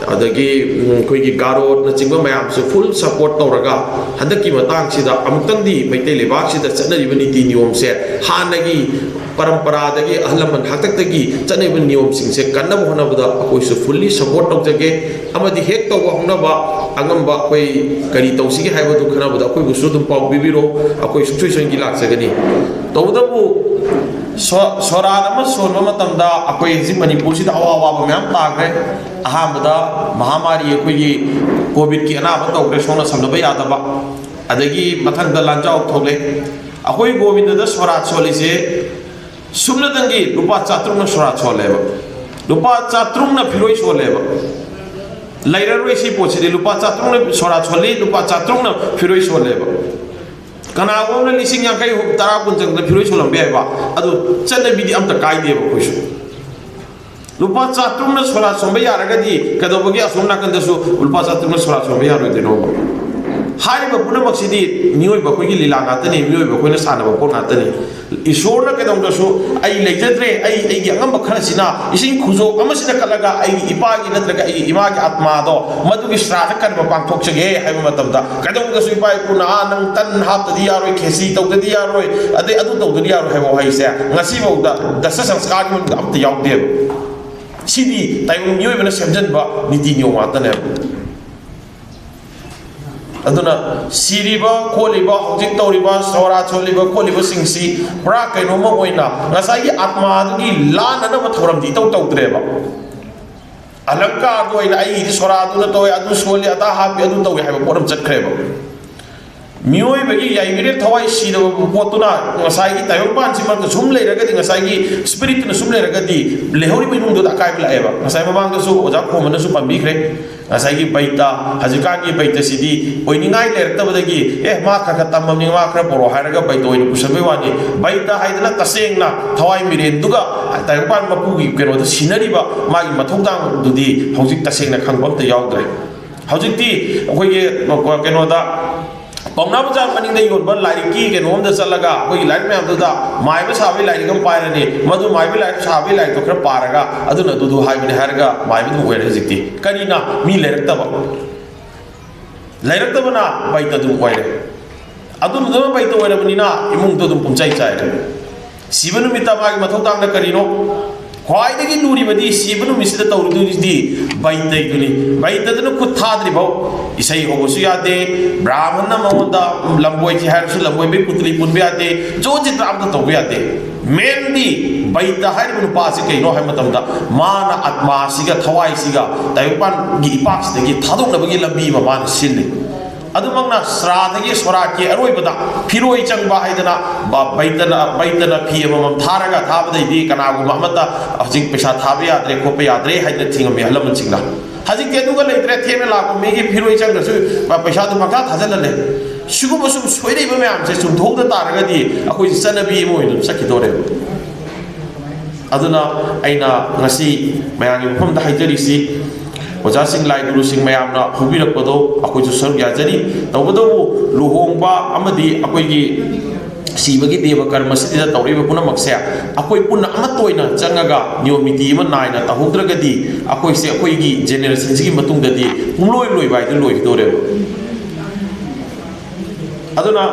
ꯑꯗꯒꯤ, ꯎꯝ, ꯑꯩꯈꯣꯏꯒꯤ ꯒꯥꯔꯣꯅꯆꯤꯡꯕ ꯃꯌꯥꯝꯁꯨ full support ꯇꯧꯔꯒ, ꯍꯟꯗꯛꯀꯤ ꯃꯇꯥꯡꯁꯤꯗ ꯑꯃꯨꯛꯇꯪꯗꯤ ꯃꯩꯇꯩ ꯂꯩꯕꯥꯛꯁꯤꯗ ꯆꯠꯅꯔꯤꯕ ꯅꯤꯇꯤ ꯅꯤꯌꯣꯝꯁꯦ, ꯍꯥꯟꯅꯒꯤ ꯄꯔꯝꯄꯔꯥꯗꯒꯤ, ꯑꯍꯜ ꯂꯃꯟ ꯍꯥꯛꯇꯛꯇꯒꯤ ꯆꯠꯅꯔꯤꯕ ꯅꯤꯌꯣꯝꯁꯤꯡꯁꯦ ꯀꯟꯅꯕ ꯍꯣꯠꯅꯕꯗ ꯑꯩꯈꯣꯏꯁꯨ fully support ꯇꯧꯖꯒꯦ꯫ ꯑꯃꯗꯤ ꯍꯦꯛ ꯇꯧꯕ ꯍꯧꯅꯕ ꯑꯉꯝꯕ ꯑꯩꯈꯣꯏ ꯀꯔꯤ ꯇꯧꯁꯤꯒꯦ ꯍꯥꯏꯕꯗꯨ ꯈꯟꯅꯕꯗ ꯑꯩꯈꯣꯏꯕꯨꯁꯨ ꯑꯗꯨꯝ ꯄꯥꯎ ꯄꯤꯕꯤꯔꯣ, ꯑꯩꯈꯣꯏ ꯁꯨꯡꯁꯣꯏ ꯁꯣꯏꯗꯅ ꯂꯥꯛꯆꯒꯅꯤ꯫ ꯇꯧꯕꯇꯕꯨ ꯁꯣ-, ꯁꯣꯔꯥꯠ ꯑꯃ ꯁꯣꯟꯕ ꯃꯇꯝꯗ ꯑꯩꯈꯣꯏ ꯍꯧꯖꯤꯛ ꯃꯅꯤꯄꯨꯔꯁꯤꯗ ꯑꯋꯥ ꯑꯋꯥꯕ ꯃꯌꯥꯝ ꯇꯥꯈ꯭ꯔꯦ꯫ ꯑꯍꯥꯟꯕꯗ ꯃꯍꯥꯃꯥꯔꯤ, ꯑꯩꯈꯣꯏꯒꯤ ꯀꯣꯚꯤꯗꯀꯤ ꯑꯅꯥꯕ ꯇꯧꯈ꯭ꯔꯦ, ꯁꯣꯛꯅ ꯁꯝꯅꯕ ꯌꯥꯗꯕ꯫ ꯑꯗꯒꯤ ꯃꯊꯪꯗ ꯂꯥꯟꯖꯥꯎ ꯊꯣꯛꯂꯦ꯫ ꯑꯩꯈꯣꯏ ꯒꯣꯕꯤꯟꯗꯗ ꯁꯣꯔꯥꯠ ꯁꯣꯜꯂꯤꯁꯦ ꯁꯨꯞꯅꯇꯪꯒꯤ ꯂꯨꯄꯥ ꯆꯥꯇ꯭ꯔꯨꯛꯅ ꯁꯣꯔꯥꯠ ꯁꯣꯜꯂꯦꯕ, ꯂꯨꯄꯥ ꯆꯥꯇ꯭ꯔꯨꯛꯅ ꯐꯤꯔꯣꯏ ꯁꯣꯜꯂꯦꯕ꯫ ꯂꯩꯔꯔꯣꯏ ꯁꯤ ꯄꯣꯠꯁꯤꯗꯤ, ꯂꯨꯄꯥ ꯆꯥꯇ꯭ꯔꯨꯛꯅ ꯁꯣꯔꯥꯠ ꯁꯣꯜꯂꯤ, ꯂꯨꯄꯥ ꯆꯥꯇ꯭ꯔꯨꯛꯅ ꯐꯤꯔꯣꯏ ꯁꯣꯜꯂꯦꯕ꯫ ꯀꯅꯥꯒꯨꯝꯕ ꯑꯃꯅ ꯂꯤꯁꯤꯡ ꯌꯥꯡꯈꯩ, ꯇꯔꯥ, ꯀꯨꯟ ꯆꯪꯗ ꯐꯤꯔꯣꯏ ꯁꯣꯜꯂꯝꯕ ꯌꯥꯏꯕ꯫ ꯑꯗꯨ ꯆꯠꯅꯕꯤꯗꯤ ꯑꯝꯇ ꯀꯥꯏꯗꯦꯕ ꯑꯩꯈꯣꯏꯁꯨ꯫ ꯂꯨꯄꯥ ꯆꯥꯇ꯭ꯔꯨꯛꯅ ꯁꯣꯔꯥ ꯁꯣꯟꯕ ꯌꯥꯔꯒꯗꯤ ꯀꯩꯗꯧꯕꯒꯤ ꯑꯁꯣꯝ ꯅꯥꯀꯟꯗꯁꯨ ꯂꯨꯄꯥ ꯆꯥꯇ꯭ꯔꯨꯛꯅ ꯁꯣꯔꯥ ꯁꯣꯟꯕ ꯌꯥꯔꯣꯏꯗꯣꯏꯅꯣꯕ? ꯍꯥꯏꯔꯤꯕ ꯄꯨꯝꯅꯃꯛꯁꯤꯗꯤ ꯃꯤꯑꯣꯏꯕ ꯑꯩꯈꯣꯏꯒꯤ ꯂꯤꯂꯥ ꯉꯥꯛꯇꯅꯤ, ꯃꯤꯑꯣꯏꯕ ꯑꯩꯈꯣꯏꯅ ꯁꯥꯟꯅꯕ ꯄꯣꯠ ꯉꯥꯛꯇꯅꯤ꯫ ꯏꯁꯣꯔꯅ ꯀꯩꯗꯧꯗꯁꯨ "ꯑꯩ ꯂꯩꯖꯗ꯭ꯔꯦ, ꯑꯩ ꯑꯩꯒꯤ ꯑꯉꯝꯕ ꯈꯔꯁꯤꯅ ꯏꯁꯤꯡ ꯈꯨꯖꯣꯞ ꯑꯃꯁꯤꯅ ꯀꯠꯂꯒ ꯑꯩꯒꯤ ꯏꯄꯥꯒꯤ ꯅꯠꯇ꯭ꯔꯒ ꯑꯩꯒꯤ ꯏꯃꯥꯒꯤ ꯑꯥꯠꯃꯥꯗꯣ ꯃꯗꯨꯒꯤ ꯁ꯭ꯔꯥꯗ ꯀꯟꯕ ꯄꯥꯡꯊꯣꯛꯆꯒꯦ" ꯍꯥꯏꯕ ꯃꯇꯝꯗ, ꯀꯩꯗꯧꯗꯁꯨ ꯏꯄꯥ ꯏꯄꯨꯅ "ꯑꯥ, ꯅꯪ ꯇꯟ ꯍꯥꯞꯇꯗꯤ ꯌꯥꯔꯣꯏ, ꯈꯦꯆꯤ ꯇꯧꯗꯗꯤ ꯌꯥꯔꯣꯏ, ꯑꯗꯩ ꯑꯗꯨ ꯇꯧꯗꯗꯤ ꯌꯥꯔꯣꯏ" ꯍꯥꯏꯕ ꯋꯥꯍꯩꯁꯦ ꯉꯁꯤꯐꯥꯎꯗ ꯗꯁ ꯁꯪꯁꯀꯥꯔꯒꯤ ꯃꯅꯨꯡꯗ ꯑꯝꯇ ꯌꯥꯎꯗꯦꯕ꯫ ꯁꯤꯗꯤ ꯇꯥꯏꯕꯪ ꯃꯤꯑꯣꯏꯕꯅ ꯁꯦꯝꯖꯤꯟꯕ ꯅꯤꯇꯤ ꯅꯤꯌꯣꯝ ꯉꯥꯛꯇꯅꯦꯕ꯫ ꯑꯗꯨꯅ ꯁꯤꯔꯤꯕ ꯈꯣꯠꯂꯤꯕ, ꯍꯧꯖꯤꯛ ꯇꯧꯔꯤꯕ ꯁꯣꯔꯥ ꯁꯣꯜꯂꯤꯕ ꯈꯣꯠꯂꯤꯕꯁꯤꯡꯁꯤ ꯄꯨꯔꯥ ꯀꯩꯅꯣꯝꯃ ꯑꯣꯏꯅ ꯉꯁꯥꯏꯒꯤ ꯑꯥꯠꯃꯥꯗꯨꯒꯤ ꯂꯥꯟꯅꯅꯕ ꯊꯧꯔꯝꯗꯤ ꯏꯇꯧ ꯇꯧꯗ꯭ꯔꯦꯕ꯫ ꯑꯂꯪꯀꯥꯔꯗ ꯑꯣꯏꯅ "ꯑꯩꯒꯤꯗꯤ ꯁꯣꯔꯥꯗꯨꯅ ꯇꯧꯋꯦ, ꯑꯗꯨ ꯁꯣꯜꯂꯤ, ꯑꯗꯥ ꯍꯥꯞꯄꯤ, ꯑꯗꯨ ꯇꯧꯋꯦ" ꯍꯥꯏꯕ ꯄꯣꯠ ꯑꯃ ꯆꯠꯈ꯭ꯔꯦꯕ꯫ ꯃꯤꯑꯣꯏꯕꯒꯤ ꯌꯥꯏꯃꯤꯔꯦꯟ ꯊꯋꯥꯏ ꯁꯤꯔꯕ ꯄꯣꯠꯇꯨꯅ ꯉꯁꯥꯏꯒꯤ ꯇꯥꯏꯕꯪꯄꯥꯟꯁꯤꯃꯛꯇ ꯁꯨꯝ ꯂꯩꯔꯒꯗꯤ, ꯉꯁꯥꯏꯒꯤ ꯁ꯭ꯄꯤꯔꯤꯠꯇꯨꯅ ꯁꯨꯝ ꯂꯩꯔꯒꯗꯤ, ꯂꯩꯍꯧꯔꯤꯕ ꯏꯃꯨꯡꯗꯨꯗ ꯑꯀꯥꯏꯕ ꯂꯥꯛꯑꯦꯕ꯫ ꯉꯁꯥꯏ ꯃꯃꯥꯡꯗꯁꯨ ꯑꯣꯖꯥ ꯈꯣꯝꯕꯅꯁꯨ ꯄꯟꯕꯤꯈ꯭ꯔꯦ꯫ ꯉꯁꯥꯏꯒꯤ ꯕꯩꯇ, ꯍꯧꯖꯤꯛꯀꯥꯟꯒꯤ ꯕꯩꯇꯁꯤꯗꯤ ꯑꯣꯏꯅꯤꯡꯉꯥꯏ ꯂꯩꯔꯛꯇꯕꯗꯒꯤ, "ꯑꯦ, ꯃꯥ ꯈꯔ ꯈꯔ ꯇꯝꯃꯝꯅꯤ, ꯃꯥ ꯈꯔ ꯄꯣꯔꯛꯑꯣ" ꯍꯥꯏꯔꯒ ꯕꯩꯇ ꯑꯣꯏꯅ ꯄꯨꯁꯟꯕꯩ ꯋꯥꯅꯤ꯫ ꯕꯩꯇ ꯍꯥꯏꯗꯅ ꯇꯁꯦꯡꯅ ꯊꯋꯥꯏ ꯃꯤꯔꯦꯟꯗꯨꯒ ꯇꯥꯏꯕꯪꯄꯥꯟ ꯃꯄꯨꯒꯤ ꯀꯩꯅꯣꯗ ꯁꯤꯟꯅꯔꯤꯕ ꯃꯥꯒꯤ ꯃꯊꯧꯗꯥꯡꯗꯨꯗꯤ ꯍꯧꯖꯤꯛ ꯇꯁꯦꯡꯅ ꯈꯪꯕ ꯑꯝꯇ ꯌꯥꯎꯗ꯭ꯔꯦ꯫ ꯍꯧꯖꯤꯛꯇꯤ ꯑꯩꯈꯣꯏꯒꯤ ꯀꯩꯅꯣꯗ ꯄꯥꯎꯅꯥ ꯕꯖꯥꯔ ꯃꯅꯤꯡꯗ ꯌꯣꯟꯕ ꯂꯥꯏꯔꯤꯛꯀꯤ ꯀꯩꯅꯣ ꯑꯝꯗ ꯆꯠꯂꯒ ꯑꯩꯈꯣꯏꯒꯤ ꯂꯥꯏꯔꯤꯛ ꯃꯌꯥꯝꯗꯨꯗ ꯃꯥꯏꯕ ꯁꯥꯕꯒꯤ ꯂꯥꯏꯔꯤꯛ ꯑꯃ ꯄꯥꯏꯔꯅꯤ, ꯃꯗꯨ ꯃꯥꯏꯕ ꯂꯥꯏꯔꯤꯛ ꯁꯥꯕꯒꯤ ꯂꯥꯏꯔꯤꯛꯇꯣ ꯈꯔ ꯄꯥꯔꯒ "ꯑꯗꯨꯅ ꯑꯗꯨꯗꯨ ꯍꯥꯏꯕꯅꯤ" ꯍꯥꯏꯔꯒ ꯃꯥꯏꯕ ꯑꯗꯨꯝ ꯑꯣꯏꯔꯦ ꯍꯧꯖꯤꯛꯇꯤ꯫ ꯀꯔꯤꯅ? ꯃꯤ ꯂꯩꯔꯛꯇꯕ꯫ ꯂꯩꯔꯛꯇꯕꯅ ꯕꯩꯇ ꯑꯗꯨꯝ ꯑꯣꯏꯔꯦ꯫ ꯑꯗꯨꯗꯨꯅ ꯕꯩꯇ ꯑꯣꯏꯔꯕꯅꯤꯅ ꯏꯃꯨꯡꯗꯣ ꯑꯗꯨꯝ ꯄꯨꯝꯆꯥꯏ ꯆꯥꯏꯔꯦ꯫ ꯁꯤꯕ ꯅꯨꯃꯤꯠꯇ ꯃꯥꯒꯤ ꯃꯊꯧ ꯇꯥꯡꯅ ꯀꯔꯤꯅꯣ? ꯈ꯭ꯋꯥꯏꯗꯒꯤ ꯂꯨꯔꯤꯕꯗꯤ ꯁꯤꯕ ꯅꯨꯃꯤꯠꯁꯤꯗ ꯇꯧꯔꯨꯗꯣꯏꯁꯤꯗꯤ ꯕꯩꯇꯩꯗꯨꯅꯤ꯫ ꯕꯩꯇꯗꯨꯅ ꯈꯨꯠ ꯊꯥꯗ꯭ꯔꯤꯐꯥꯎ ꯏꯁꯩ ꯍꯧꯕꯁꯨ ꯌꯥꯗꯦ, ꯕ꯭ꯔꯥꯍꯃꯟꯅ ꯃꯉꯣꯟꯗ ꯂꯝꯕꯣꯏ ꯊꯤ ꯍꯥꯏꯔꯁꯨ ꯂꯝꯕꯣꯏꯕꯩ ꯄꯨꯇꯂꯤ ꯄꯨꯟꯕ ꯌꯥꯗꯦ, ꯖꯣ ꯆꯤꯇ꯭ꯔꯥ ꯑꯝꯇ ꯇꯧꯕ ꯌꯥꯗꯦ꯫ ꯃꯦꯟꯗꯤ ꯕꯩꯇ ꯍꯥꯏꯔꯤꯕ ꯅꯨꯄꯥꯁꯤ ꯀꯩꯅꯣ ꯍꯥꯏꯕ ꯃꯇꯝꯗ, ꯃꯥꯅ ꯑꯥꯠꯃꯥꯁꯤꯒ ꯊꯋꯥꯏꯁꯤꯒ ꯇꯥꯏꯕꯪꯄꯥꯟꯒꯤ ꯏꯄꯥꯛꯁꯤꯗꯒꯤ ꯊꯥꯗꯣꯛꯅꯕꯒꯤ ꯂꯝꯕꯤ ꯑꯃ ꯃꯥꯅ ꯁꯤꯜꯂꯤ꯫ ꯑꯗꯨꯃꯛꯅ ꯁ꯭ꯔꯥꯗꯒꯤ ꯁꯣꯔꯥꯠꯀꯤ ꯑꯔꯣꯏꯕꯗ ꯐꯤꯔꯣꯏ ꯆꯪꯕ ꯍꯥꯏꯗꯅ ꯕ-, ꯕꯩꯇꯅ, ꯕꯩꯇꯅ ꯐꯤ ꯑꯃꯃꯝ ꯊꯥꯔꯒ ꯊꯥꯕꯗꯩꯗꯤ ꯀꯅꯥꯒꯨꯝꯕ ꯑꯃꯠꯇ ꯍꯧꯖꯤꯛ ꯄꯩꯁꯥ ꯊꯥꯕ ꯌꯥꯗ꯭ꯔꯦ, ꯈꯣꯠꯄ ꯌꯥꯗ꯭ꯔꯦ ꯍꯥꯏꯗꯅ ꯊꯤꯡꯉꯝꯃꯤ ꯑꯍꯜ ꯂꯃꯟꯁꯤꯡꯅ꯫ ꯍꯧꯖꯤꯛꯇꯤ ꯑꯗꯨꯒ ꯂꯩꯇ꯭ꯔꯦ, ꯊꯦꯡꯅ ꯂꯥꯛꯄ ꯃꯤꯒꯤ ꯐꯤꯔꯣꯏ ꯆꯪꯗ꯭ꯔꯁꯨ ꯄ-, ꯄꯩꯁꯥꯗꯨ ꯄꯪꯊꯥ ꯊꯥꯖꯜꯍꯜꯂꯦ꯫ ꯁꯤꯒꯨꯝꯕ ꯁꯨꯝ ꯁꯣꯏꯔꯛꯏꯕ ꯃꯌꯥꯝꯁꯦ ꯆꯨꯝꯊꯣꯛꯇ ꯇꯥꯔꯒꯗꯤ ꯑꯩꯈꯣꯏꯁꯦ ꯆꯠꯅꯕꯤ ꯑꯃ ꯑꯣꯏꯅ ꯑꯗꯨꯝ ꯆꯠꯈꯤꯗꯧꯔꯦꯕ꯫ ꯑꯗꯨꯅ ꯑꯩꯅ ꯉꯁꯤ ꯃꯌꯥꯝꯒꯤ ꯃꯐꯝꯗ ꯍꯥꯏꯖꯔꯤꯁꯤ, ꯑꯣꯖꯥꯁꯤꯡ, ꯂꯥꯏ ꯒꯨꯔꯨꯁꯤꯡ ꯃꯌꯥꯝꯅ ꯍꯧꯕꯤꯔꯛꯄꯗꯣ ꯑꯩꯈꯣꯏꯁꯨ ꯁꯔꯨꯛ ꯌꯥꯖꯔꯤ꯫ ꯇꯧꯕꯇꯕꯨ ꯂꯨꯍꯣꯡꯕ ꯑꯃꯗꯤ ꯑꯩꯈꯣꯏꯒꯤ ꯁꯤꯕꯒꯤ ꯗꯦꯕ ꯀꯔꯃꯁꯤꯗ ꯇꯧꯔꯛꯏꯕ ꯄꯨꯝꯅꯃꯛꯁꯦ ꯑꯩꯈꯣꯏ ꯄꯨꯟꯅ ꯑꯃꯠꯇ ꯑꯣꯏꯅ ꯆꯪꯉꯒ ꯅꯤꯌꯣꯝ ꯅꯤꯇꯤ ꯑꯃ ꯅꯥꯏꯅ ꯇꯧꯍꯧꯗ꯭ꯔꯒꯗꯤ ꯑꯩꯈꯣꯏꯁꯦ ꯑꯩꯈꯣꯏꯒꯤ ꯖꯦꯅꯦꯔꯦꯁꯟꯁꯤꯒꯤ ꯃꯇꯨꯡꯗꯗꯤ ꯄꯨꯡꯂꯣꯏ ꯂꯣꯏꯕ ꯍꯥꯏꯗꯨ ꯂꯣꯏꯒꯗꯧꯔꯦꯕ꯫ ꯑꯗꯨꯅ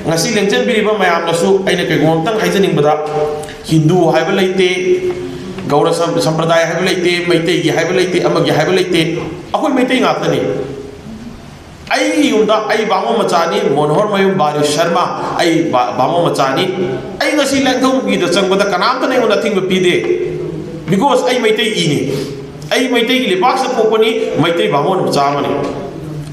ꯉꯁꯤ ꯂꯦꯡꯖꯟꯕꯤꯔꯤꯕ ꯃꯌꯥꯝꯅꯁꯨ ꯑꯩꯅ ꯀꯩꯒꯨꯝꯕ ꯑꯝꯇꯪ ꯍꯥꯏꯖꯅꯤꯡꯕꯗ, ꯍꯤꯟꯗꯨ ꯍꯥꯏꯕ ꯂꯩꯇꯦ, ꯒꯧꯔ ꯁꯝ-, ꯁꯝꯄ꯭ꯔꯗꯥꯌ ꯍꯥꯏꯕ ꯂꯩꯇꯦ, ꯃꯩꯇꯩꯒꯤ ꯍꯥꯏꯕ ꯂꯩꯇꯦ, ꯑꯃꯒꯤ ꯍꯥꯏꯕ ꯂꯩꯇꯦ, ꯑꯩꯈꯣꯏ ꯃꯩꯇꯩ ꯉꯥꯛꯇꯅꯤ꯫ ꯑꯩꯒꯤ ꯌꯨꯝꯗ ꯑꯩ ꯕꯥꯃꯣꯟ ꯃꯆꯥꯅꯤ, ꯃꯣꯍꯣꯟ ꯃꯌꯨꯝ ꯕꯥꯔꯤ ꯁꯔꯃ, ꯑꯩ ꯕꯥ-, ꯕꯥꯃꯣꯟ ꯃꯆꯥꯅꯤ꯫ ꯑꯩ ꯉꯁꯤ ꯂꯥꯏꯅꯤꯡꯊꯧꯒꯤꯗ ꯆꯪꯕꯗ ꯀꯅꯥꯝꯇꯅ ꯑꯩꯉꯣꯟꯗ ꯑꯊꯤꯡꯕ ꯄꯤꯗꯦ, because ꯑꯩ ꯃꯩꯇꯩ ꯏꯅꯤ꯫ ꯑꯩ ꯃꯩꯇꯩꯒꯤ ꯂꯩꯕꯥꯛꯁꯤꯗ ꯄꯣꯛꯄꯅꯤ, ꯃꯩꯇꯩ ꯕꯥꯃꯣꯟ ꯃꯆꯥ ꯑꯃꯅꯤ꯫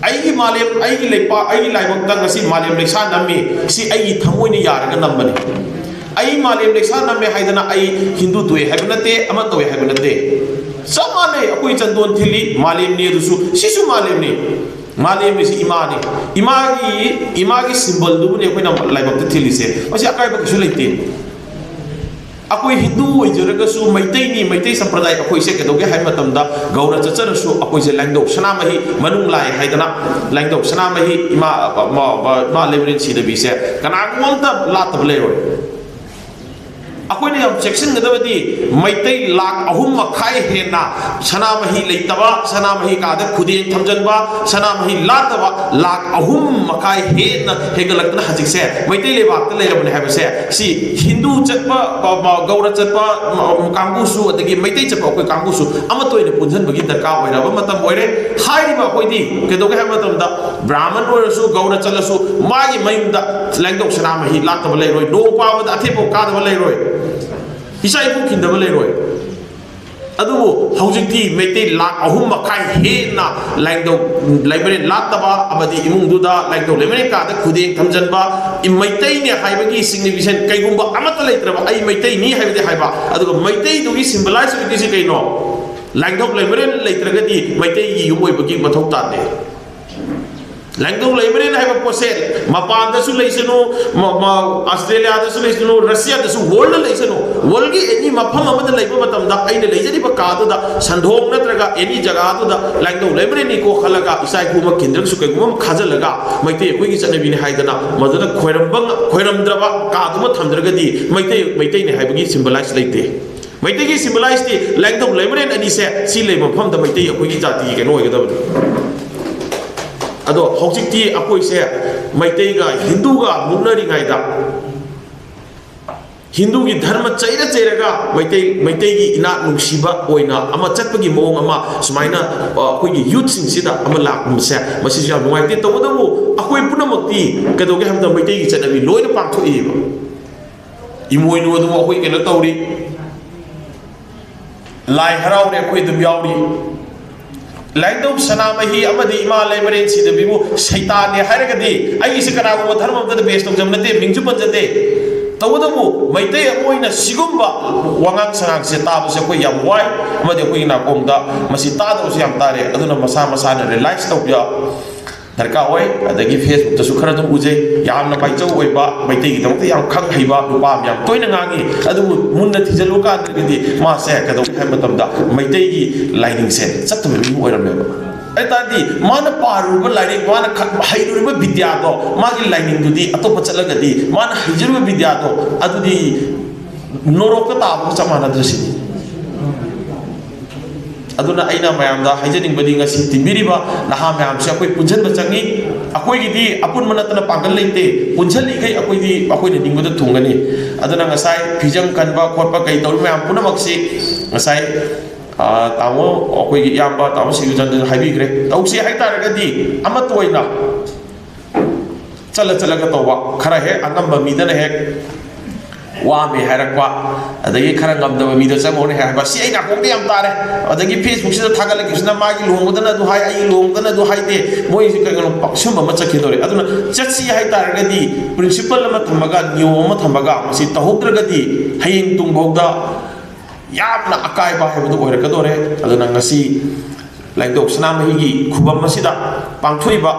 ꯑꯩꯒꯤ ꯃꯥꯂꯦꯝ, ꯑꯩꯒꯤ ꯂꯩꯄꯥꯛ, ꯑꯩꯒꯤ ꯂꯥꯏꯕꯛꯇ ꯉꯁꯤ ꯃꯥꯂꯦꯝ ꯂꯩꯁꯥ ꯅꯝꯃꯤ, ꯁꯤ ꯑꯩꯒꯤ ꯊꯃꯣꯏꯅ ꯌꯥꯔꯒ ꯅꯝꯕꯅꯤ꯫ ꯑꯩ ꯃꯥꯂꯦꯝ ꯂꯩꯁꯥ ꯅꯝꯃꯦ ꯍꯥꯏꯗꯅ ꯑꯩ ꯍꯤꯟꯗꯨ ꯇꯣꯛꯑꯦ ꯍꯥꯏꯕ ꯅꯠꯇꯦ, ꯑꯃ ꯇꯧꯑꯦ ꯍꯥꯏꯕ ꯅꯠꯇꯦ꯫ ꯆꯞ ꯃꯥꯟꯅꯩ, ꯑꯩꯈꯣꯏ ꯆꯟꯗꯣꯟ ꯊꯤꯜꯂꯤ, ꯃꯥꯂꯦꯝꯅꯤ ꯑꯗꯨꯁꯨ, ꯁꯤꯁꯨ ꯃꯥꯂꯦꯝꯅꯤ꯫ ꯃꯥꯂꯦꯝ ꯑꯁꯤ ꯏꯃꯥꯅꯤ꯫ ꯏꯃꯥꯒꯤ, ꯏꯃꯥꯒꯤ ꯁꯤꯝꯕꯜꯗꯨꯕꯨꯅꯦ ꯑꯩꯈꯣꯏꯅ ꯂꯥꯏꯕꯛꯇ ꯊꯤꯜꯂꯤꯁꯦ꯫ ꯃꯁꯤ ꯑꯀꯥꯏꯕ ꯀꯩꯁꯨ ꯂꯩꯇꯦ꯫ ꯑꯩꯈꯣꯏ ꯍꯤꯟꯗꯨ ꯑꯣꯏꯖꯔꯒꯁꯨ ꯃꯩꯇꯩꯅꯤ, ꯃꯩꯇꯩ ꯁꯝꯄ꯭ꯔꯗꯥꯏ ꯑꯩꯈꯣꯏꯁꯦ ꯀꯩꯗꯧꯒꯦ ꯍꯥꯏꯕ ꯃꯇꯝꯗ ꯒꯧꯔ ꯆꯠꯆꯔꯁꯨ ꯑꯩꯈꯣꯏꯁꯦ ꯂꯥꯏꯅꯤꯡꯊꯧ ꯁꯅꯥꯃꯍꯤ ꯃꯅꯨꯡ ꯂꯥꯏ ꯍꯥꯏꯗꯅ ꯂꯥꯏꯅꯤꯡꯊꯧ ꯁꯅꯥꯃꯍꯤ ꯏꯃꯥ, ꯃ-, ꯃ-, ꯏꯃꯥ ꯂꯩꯃꯔꯦꯟ ꯁꯤꯗꯕꯤꯁꯦ ꯀꯅꯥꯒꯨꯝꯕ ꯑꯝꯇ ꯂꯥꯠꯇꯕ ꯂꯩꯔꯣꯏ꯫ ꯑꯩꯈꯣꯏꯅ ꯌꯥꯝ ꯆꯦꯛꯁꯤꯟꯒꯗꯕꯗꯤ ꯃꯩꯇꯩ ꯂꯥꯈ ꯑꯍꯨꯝ ꯃꯈꯥꯏ ꯍꯦꯟꯅ ꯁꯅꯥꯃꯍꯤ ꯂꯩꯇꯕ, ꯁꯅꯥꯃꯍꯤ ꯀꯥꯗ ꯈꯨꯗꯦꯡ ꯊꯝꯖꯤꯟꯕ, ꯁꯅꯥꯃꯍꯤ ꯂꯥꯠꯇꯕ ꯂꯥꯈ ꯑꯍꯨꯝ ꯃꯈꯥꯏ ꯍꯦꯟꯅ ꯍꯦꯟꯒꯠꯂꯛꯇꯅ ꯍꯧꯖꯤꯛꯁꯦ ꯃꯩꯇꯩ ꯂꯩꯕꯥꯛꯇ ꯂꯩꯔꯕꯅꯦ ꯍꯥꯏꯕꯁꯦ ꯁꯤ ꯍꯤꯟꯗꯨ ꯆꯠꯄ, ꯕ-, ꯕ-, ꯒꯧꯔ ꯆꯠꯄ, ꯃ-, ꯀꯥꯡꯕꯨꯁꯨ, ꯑꯗꯒꯤ ꯃꯩꯇꯩ ꯆꯠꯄ ꯑꯩꯈꯣꯏ ꯀꯥꯡꯕꯨꯁꯨ ꯑꯃꯠꯇ ꯑꯣꯏꯅ ꯄꯨꯟꯁꯤꯟꯕꯒꯤ ꯗꯔꯀꯥꯔ ꯑꯣꯏꯔꯕ ꯃꯇꯝ ꯑꯣꯏꯔꯦ꯫ ꯍꯥꯏꯔꯤꯕ ꯑꯩꯈꯣꯏꯗꯤ ꯀꯩꯗꯧꯒꯦ ꯍꯥꯏꯕ ꯃꯇꯝꯗ ꯕ꯭ꯔꯥꯍꯃꯟ ꯑꯣꯏꯔꯁꯨ, ꯒꯧꯔ ꯆꯠꯂꯁꯨ, ꯃꯥꯒꯤ ꯃꯌꯨꯝꯗ ꯂꯥꯏꯅꯤꯡꯊꯧ ꯁꯅꯥꯃꯍꯤ ꯂꯥꯠꯇꯕ ꯂꯩꯔꯣꯏ, ꯅꯣꯡ ꯄꯥꯟꯕꯗ ꯑꯊꯦꯞꯄ ꯀꯥꯗꯕ ꯂꯩꯔꯣꯏ, ꯏꯆꯥ ꯏꯄꯨ ꯈꯤꯟꯗꯕ ꯂꯩꯔꯣꯏ꯫ ꯑꯗꯨꯕꯨ ꯍꯧꯖꯤꯛꯇꯤ ꯃꯩꯇꯩ ꯂꯥꯈ ꯑꯍꯨꯝ ꯃꯈꯥꯏ ꯍꯦꯟꯅ ꯂꯥꯏꯅꯤꯡꯊꯧ ꯂꯩꯃꯔꯦꯟ ꯂꯥꯠꯇꯕ ꯑꯃꯗꯤ ꯏꯃꯨꯡꯗꯨꯗ ꯂꯥꯏꯅꯤꯡꯊꯧ ꯂꯩꯃꯔꯦꯟ ꯀꯥꯗ ꯈꯨꯗꯦꯡ ꯊꯝꯖꯤꯟꯕ, ꯃꯩꯇꯩꯅꯦ ꯍꯥꯏꯕꯒꯤ signification ꯀꯩꯒꯨꯝꯕ ꯑꯃꯠꯇ ꯂꯩꯇ꯭ꯔꯕ, ꯑꯩ ꯃꯩꯇꯩꯅꯤ ꯍꯥꯏꯕꯗꯤ ꯍꯥꯏꯕ, ꯑꯗꯨꯒ ꯃꯩꯇꯩꯗꯨꯒꯤ symbolize ꯑꯣꯏꯗꯣꯏꯁꯤ ꯀꯩꯅꯣ? ꯂꯥꯏꯅꯤꯡꯊꯧ ꯂꯩꯃꯔꯦꯟ ꯂꯩꯇ꯭ꯔꯒꯗꯤ ꯃꯩꯇꯩꯒꯤ ꯌꯨꯝ ꯑꯣꯏꯕꯒꯤ ꯃꯊꯧ ꯇꯥꯗꯦ꯫ ꯂꯥꯏꯅꯤꯡꯊꯧ ꯂꯩꯃꯔꯦꯟ ꯍꯥꯏꯕ ꯄꯣꯠꯁꯦ ꯃꯄꯥꯟꯗꯁꯨ ꯂꯩꯁꯅꯨ, ꯃ- ꯃ- ꯑꯁꯇ꯭ꯔꯦꯂꯤꯌꯥꯗꯁꯨ ꯂꯩꯁꯅꯨ, ꯔꯁꯤꯌꯥꯗꯁꯨ, ꯋꯥꯔꯜꯗ ꯂꯩꯁꯅꯨ, ꯋꯥꯔꯜꯒꯤ ꯑꯦꯅꯤ ꯃꯐꯝ ꯑꯃꯗ ꯂꯩꯕ ꯃꯇꯝꯗ ꯑꯩꯅ ꯂꯩꯖꯔꯤꯕ ꯀꯥꯗꯨꯗ, ꯁꯟꯗꯣꯡ ꯅꯠꯇ꯭ꯔꯒ ꯑꯦꯅꯤ ꯖꯒꯥꯗꯨꯗ ꯂꯥꯏꯅꯤꯡꯊꯧ ꯂꯩꯃꯔꯦꯟꯅꯤꯀꯣ ꯈꯜꯂꯒ ꯏꯆꯥ ꯏꯄꯨ ꯑꯃ ꯈꯤꯟꯗ꯭ꯔꯒꯁꯨ ꯀꯩꯒꯨꯝꯕ ꯑꯃ ꯈꯥꯖꯤꯜꯂꯒ, ꯃꯩꯇꯩ ꯑꯩꯈꯣꯏꯒꯤ ꯆꯠꯅꯕꯤꯅꯤ ꯍꯥꯏꯗꯅ ꯃꯗꯨꯗ ꯈꯣꯏꯔꯝꯕ ꯉ- ꯈꯣꯏꯔꯝꯗ꯭ꯔꯕ ꯀꯥꯗꯨꯃ ꯊꯝꯗ꯭ꯔꯒꯗꯤ ꯃꯩꯇꯩ ꯃꯩꯇꯩꯅꯤ ꯍꯥꯏꯕꯒꯤ ꯁꯤꯝꯕꯂꯥꯏꯁ ꯂꯩꯇꯦ꯫ ꯃꯩꯇꯩꯒꯤ ꯁꯤꯝꯕꯂꯥꯏꯁꯇꯤ ꯂꯥꯏꯅꯤꯡꯊꯧ ꯂꯩꯃꯔꯦꯟ ꯑꯅꯤꯁꯦ ꯁꯤ ꯂꯩꯕ ꯃꯐꯝꯗ ꯃꯩꯇꯩ ꯑꯩꯈꯣꯏꯒꯤ ꯖꯥꯇꯤꯒꯤ ꯀꯩꯅꯣ ꯑꯣꯏꯒꯗꯕꯅꯤ꯫ ꯑꯗꯣ ꯍꯧꯖꯤꯛꯇꯤ ꯑꯩꯈꯣꯏꯁꯦ ꯃꯩꯇꯩꯒ ꯍꯤꯟꯗꯨꯒ ꯃꯨꯛꯅꯔꯤꯉꯩꯗ, ꯍꯤꯟꯗꯨꯒꯤ ꯙꯔꯃ ꯆꯩꯔ ꯆꯩꯔꯒ ꯃꯩꯇꯩ ꯃꯩꯇꯩꯒꯤ ꯏꯅꯥꯠ ꯅꯨꯡꯁꯤꯕ ꯑꯣꯏꯅ ꯑꯃ ꯆꯠꯄꯒꯤ ꯃꯑꯣꯡ ꯑꯃ ꯁꯨꯃꯥꯏꯅ, ꯑ, ꯑꯩꯈꯣꯏꯒꯤ ꯌꯨꯠꯁꯤꯡꯁꯤꯗ ꯑꯃ ꯂꯥꯛꯄꯁꯦ, ꯃꯁꯤꯁꯨ ꯌꯥꯝ ꯅꯨꯡꯉꯥꯏꯇꯦ꯫ ꯇꯧꯕꯇꯕꯨ ꯑꯩꯈꯣꯏ ꯄꯨꯝꯅꯃꯛꯇꯤ ꯀꯩꯗꯧꯒꯦ ꯍꯥꯏꯕꯗ ꯃꯩꯇꯩꯒꯤ ꯆꯠꯅꯕꯤ ꯂꯣꯏꯅ ꯄꯥꯡꯊꯣꯛꯏꯕ꯫ ꯏꯃꯣꯏꯅꯨ ꯑꯗꯨꯝ ꯑꯩꯈꯣꯏ ꯀꯩꯅꯣ ꯇꯧꯔꯤ, ꯂꯥꯏ ꯍꯔꯥꯎꯔꯦ ꯑꯩꯈꯣꯏ ꯑꯗꯨꯝ ꯌꯥꯎꯔꯤ꯫ ꯂꯥꯏꯅꯤꯡꯊꯧ ꯁꯅꯥꯃꯍꯤ ꯑꯃꯗꯤ ꯏꯃꯥ ꯂꯩꯃꯔꯦꯟ ꯁꯤꯗꯕꯤꯕꯨ ꯁꯩꯇꯥꯅꯦ ꯍꯥꯏꯔꯒꯗꯤ, ꯑꯩꯒꯤꯁꯦ ꯀꯅꯥꯒꯨꯝꯕ ꯙꯔꯃ ꯑꯝꯇꯗ ꯕꯦꯁ ꯇꯧꯖꯕ ꯅꯠꯇꯦ, ꯃꯤꯡꯁꯨ ꯄꯟꯖꯗꯦ꯫ ꯇꯧꯕꯇꯕꯨ ꯃꯩꯇꯩ ꯑꯃ ꯑꯣꯏꯅ ꯁꯤꯒꯨꯝꯕ ꯋꯥꯉꯥꯡ ꯁꯉꯥꯡꯁꯦ ꯇꯥꯕꯁꯦ ꯑꯩꯈꯣꯏ ꯌꯥꯝ ꯋꯥꯏ, ꯑꯃꯗꯤ ꯑꯩꯈꯣꯏꯒꯤ ꯅꯥꯀꯣꯡꯗ ꯃꯁꯤ ꯇꯥꯗꯕꯁꯨ ꯌꯥꯝ ꯇꯥꯔꯦ꯫ ꯑꯗꯨꯅ ꯃꯁꯥ ꯃꯁꯥꯅ ꯔꯤꯌꯦꯂꯥꯏꯁ ꯇꯧꯕ ꯗꯔꯀꯥꯔ ꯑꯣꯏ꯫ ꯑꯗꯒꯤ Facebook-ꯇꯁꯨ ꯈꯔ ꯑꯗꯨꯝ ꯎꯖꯩ, ꯌꯥꯝꯅ ꯃꯥꯏꯆꯧ ꯑꯣꯏꯕ, ꯃꯩꯇꯩꯒꯤꯗꯃꯛꯇ ꯌꯥꯝ ꯈꯪ ꯍꯩꯕ ꯅꯨꯄꯥ ꯑꯃ ꯌꯥꯝ ꯇꯣꯏꯅ ꯉꯥꯡꯉꯤ꯫ ꯑꯗꯨꯕꯨ ꯃꯨꯟꯅ ꯊꯤꯖꯤꯜꯂꯨ ꯀꯥꯟꯗꯒꯤꯗꯤ ꯃꯥꯁꯦ ꯀꯩꯗꯧꯏ ꯍꯥꯏꯕ ꯃꯇꯝꯗ ꯃꯩꯇꯩꯒꯤ ꯂꯥꯏꯅꯤꯡꯁꯦ ꯆꯠꯇꯕ ꯃꯤ ꯑꯃ ꯑꯣꯏꯔꯝꯃꯦꯕ꯫ ꯑꯗꯨ ꯇꯥꯔꯗꯤ ꯃꯥꯅ ꯄꯥꯔꯨꯔꯤꯕ ꯂꯥꯏꯔꯤꯛ, ꯃꯥꯅ ꯈ- ꯍꯩꯔꯨꯔꯤꯕ ꯕꯤꯗ꯭ꯌꯥꯗꯣ, ꯃꯥꯒꯤ ꯂꯥꯏꯅꯤꯡꯗꯨꯗꯤ ꯑꯇꯣꯞꯄ ꯆꯠꯂꯒꯗꯤ ꯃꯥꯅ ꯍꯩꯖꯔꯤꯕ ꯕꯤꯗ꯭ꯌꯥꯗꯣ ꯑꯗꯨꯗꯤ ꯅꯣꯔꯣꯛꯇ ꯇꯥꯕꯒ ꯆꯞ ꯃꯥꯟꯅꯗ꯭ꯔ ꯁꯤꯅꯤ꯫ ꯑꯗꯨꯅ ꯑꯩꯅ ꯃꯌꯥꯝꯗ ꯍꯥꯏꯖꯅꯤꯡꯕꯗꯤ, ꯉꯁꯤ ꯇꯤꯟꯕꯤꯔꯤꯕ ꯅꯍꯥ ꯃꯌꯥꯝꯁꯦ ꯑꯩꯈꯣꯏ ꯄꯨꯟꯁꯤꯟꯕ ꯆꯪꯉꯤ꯫ ꯑꯩꯈꯣꯏꯒꯤꯗꯤ ꯑꯄꯨꯟꯕ ꯅꯠꯇꯅ ꯄꯥꯡꯒꯜ ꯂꯩꯇꯦ꯫ ꯄꯨꯟꯁꯤꯜꯂꯤꯈꯩ ꯑꯩꯈꯣꯏꯗꯤ ꯑꯩꯈꯣꯏꯅ ꯅꯤꯡꯕꯗ ꯊꯨꯡꯒꯅꯤ꯫ ꯑꯗꯨꯅ ꯉꯁꯥꯏ ꯐꯤꯖꯪ ꯈꯟꯕ ꯈꯣꯠꯄ ꯀꯩ ꯇꯧꯔꯤ ꯃꯌꯥꯝ ꯄꯨꯝꯅꯃꯛꯁꯤ ꯉꯁꯥꯏ, ꯑ, ꯇꯥꯃꯣ, ꯑꯩꯈꯣꯏꯒꯤ ꯏꯌꯥꯝꯕ ꯇꯥꯃꯣ ꯁꯤꯡꯖꯨꯆꯟꯗ꯭ꯔꯅ ꯍꯥꯏꯕꯤꯈ꯭ꯔꯦ꯫ ꯇꯧꯁꯤ ꯍꯥꯏꯇꯥꯔꯒꯗꯤ ꯑꯃꯠꯇ ꯑꯣꯏꯅ ꯆꯠꯂ ꯆꯠꯂꯒ ꯇꯧꯕ, ꯈꯔ ꯍꯦꯛ ꯑꯉꯝꯕ ꯃꯤꯗꯅ ꯍꯦꯛ ꯋꯥꯃꯦ ꯍꯥꯏꯔꯛꯄ, ꯑꯗꯒꯤ ꯈꯔ ꯉꯝꯗꯕ ꯃꯤꯗ ꯆꯪꯉꯨꯔꯦ ꯍꯥꯏꯕ, ꯁꯤ ꯑꯩ ꯅꯥꯀꯣꯡꯗ ꯌꯥꯝ ꯇꯥꯔꯦ꯫ ꯑꯗꯒꯤ Facebook-ꯁꯤꯗ ꯊꯥꯒꯠꯂꯛꯈꯤꯕꯁꯤꯅ ꯃꯥꯒꯤ ꯂꯨꯍꯣꯡꯕꯗꯅ ꯑꯗꯨ ꯍꯥꯏ, ꯑꯩꯒꯤ ꯂꯨꯍꯣꯡꯕꯗꯅ ꯑꯗꯨ ꯍꯥꯏꯗꯦ, ꯃꯣꯏꯁꯤ ꯀꯩꯅꯣ ꯁꯨꯝꯕ ꯑꯃ ꯆꯠꯈꯤꯗꯧꯔꯦ꯫ ꯑꯗꯨꯅ ꯆꯠꯁꯤ ꯍꯥꯏꯇꯥꯔꯒꯗꯤ principle ꯑꯃ ꯊꯝꯃꯒ, ꯅꯤꯌꯣꯝ ꯑꯃ ꯊꯝꯃꯒ ꯃꯁꯤ ꯇꯧꯍꯧꯗ꯭ꯔꯒꯗꯤ ꯍꯌꯦꯡ ꯇꯨꯡꯐꯥꯎꯗ ꯌꯥꯝꯅ ꯑꯀꯥꯏꯕ ꯍꯥꯏꯕꯗꯨ ꯑꯣꯏꯔꯛꯀꯗꯧꯔꯦ꯫ ꯑꯗꯨꯅ ꯉꯁꯤ ꯂꯥꯏꯅꯤꯡꯊꯧ ꯁꯅꯥꯃꯍꯤꯒꯤ ꯈꯨꯕꯝ ꯑꯁꯤꯗ ꯄꯥꯡꯊꯣꯛꯏꯕ